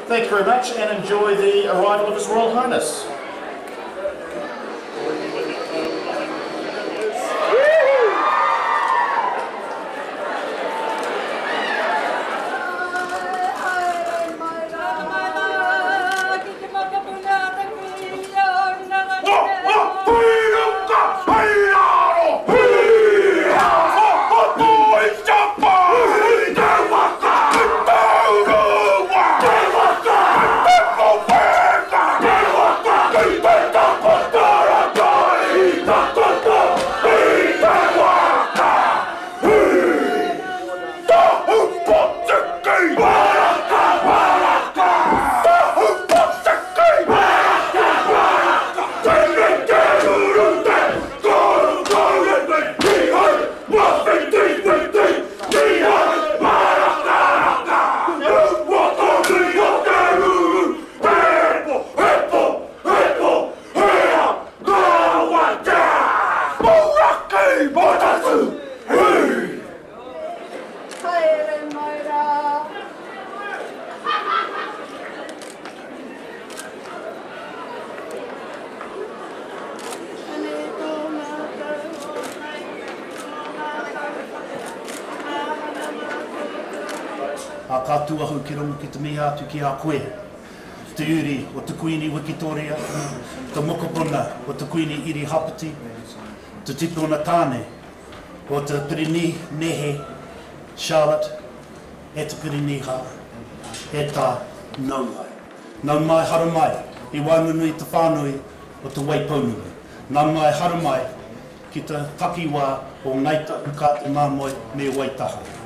Thank you very much and enjoy the arrival of His Royal Highness. Ā, ka tū ahau ki runga ki te mihi atu ki a koe, te uri o te Kuini Wikitoria, te mokopuna o te Kuini Irihapeti, te tipuna tāne o te Pirini Nehe Charlotte e te Piriniha e tā Nau mai. Nau mai haramai i waenganui i te whānui o Te Waipounamu. Nau mai haramai ki te takiwā o Ngai Tahu Kāti Māmoe me Waitaha.